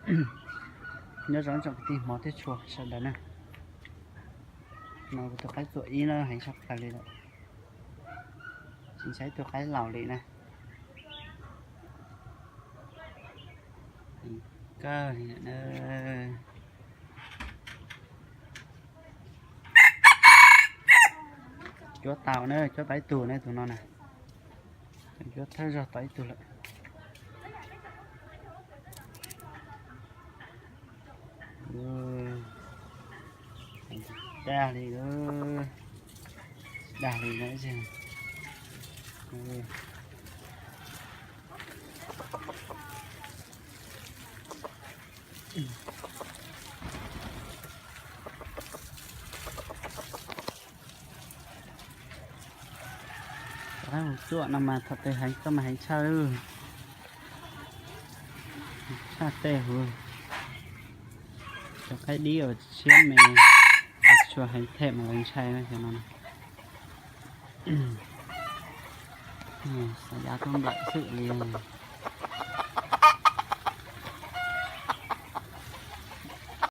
Nyob zoo tsoom kwv tij Hmoob teb tshua sawv daws na. No kuv tus qaib txuam ib na, heev tshaj plaws li lawm. Tsis ntshai tus qaib laus li na. Heev kawg li na. Cuab tau na, cuab tau ib tug na tus no na. Cuab thawj zaug tau ib tug lawm. Dag li, dag li na. Cov qaib hu txuam no mas thaum twg heev koj mas heev tshaj, tshaj tej huv. Cov qaib dib uas siab me, tshua heev them mas lawv ntshai no cov no. Xav yav tuaj nplawm xwb li.